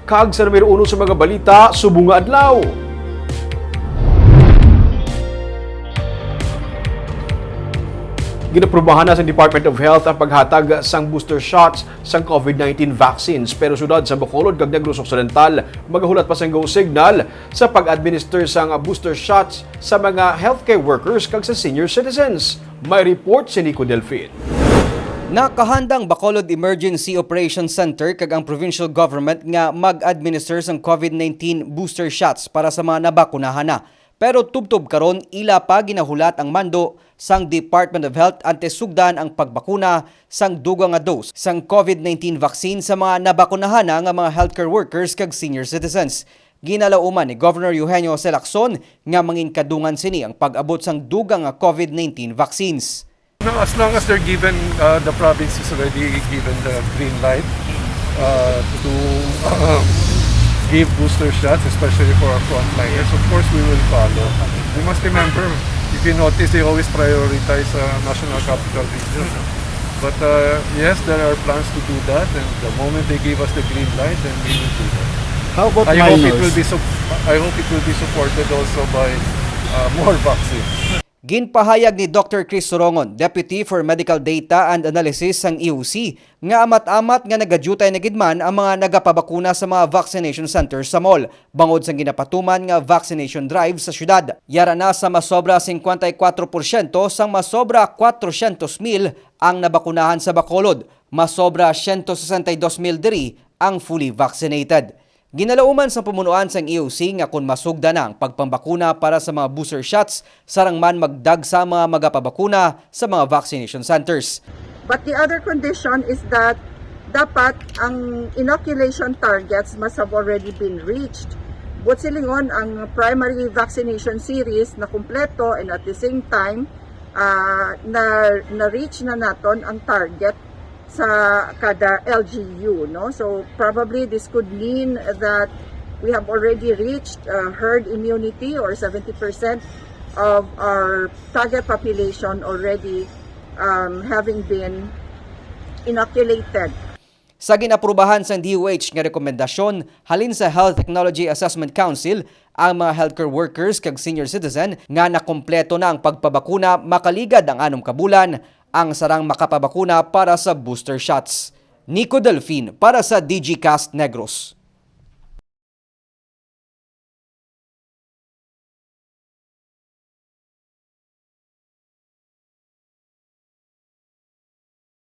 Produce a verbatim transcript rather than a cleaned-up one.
Kag sa numero uno sa mga balita subong nga adlaw. Ginaprubahan na sa Department of Health ang paghatag sang booster shots sang COVID nineteen vaccines, pero siyudad sa Bacolod kag Negros Occidental magahulat pa sang go signal sa pag-administer sang booster shots sa mga healthcare workers kag sa senior citizens. May report si Nico Delfin. Nakahandang Bacolod Emergency Operations Center kag ang provincial government nga mag-administer sang COVID nineteen booster shots para sa mga nabakunahan na. Pero tubtob karon, ila pa ginahulat ang mando sang Department of Health antes sugdan ang pagbakuna sang dugang nga dose sang COVID nineteen vaccine sa mga nabakunahan na nga mga healthcare workers kag senior citizens. Ginalauman ni Governor Eugenio Jose Lacson nga manginkadungan sini ang pag-abot sang dugang nga COVID nineteen vaccines. No, as long as they're given, uh, the province is already given the green light, uh, to, um, give booster shots, especially for our frontliners. Of course, we will follow. We must remember, if you notice, they always prioritize, uh, National Capital Region. But, uh, yes, there are plans to do that, and the moment they give us the green light, then we will do that. How about I hope it minors? Will be sup-, I hope it will be supported also by, uh, more vaccines. Ginpahayag ni Doctor Chris Sorongon, Deputy for Medical Data and Analysis sang E O C, nga amat-amat nga nagadyutay na gid man ang mga nagapabakuna sa mga vaccination centers sa mall, bangod sang ginapatuman nga vaccination drive sa syudad. Yara na sa masobra singkwenta y kuwatro porsyento sang masobra kwatrosyentos mil ang nabakunahan sa Bacolod, masobra siyento sesenta y dos mil diri ang fully vaccinated. Ginalauman sang pamunuan sang E O C nga kon masugda na ang pagpambakuna para sa mga booster shots, sarang man magdagsa ang mga magapabakuna sa mga vaccination centers. But the other condition is that dapat ang inoculation targets must have already been reached. Buot silingon, ang primary vaccination series na kumpleto, and at the same time, ah, na, na-reach na naton ang target sa kada L G U, no? So, probably this could mean that we have already reached, uh, herd immunity, or seventy percent of our target population already, um, having been inoculated. Sa ginaprubahan sang D O H nga rekomendasyon halin sa Health Technology Assessment Council, ang mga healthcare workers kag senior citizen nga nakompleto na ang pagpabakuna makaligad ang anom ka bulan ang sarang makapabakuna para sa booster shots. Nico Delfin para sa Digicast Negros.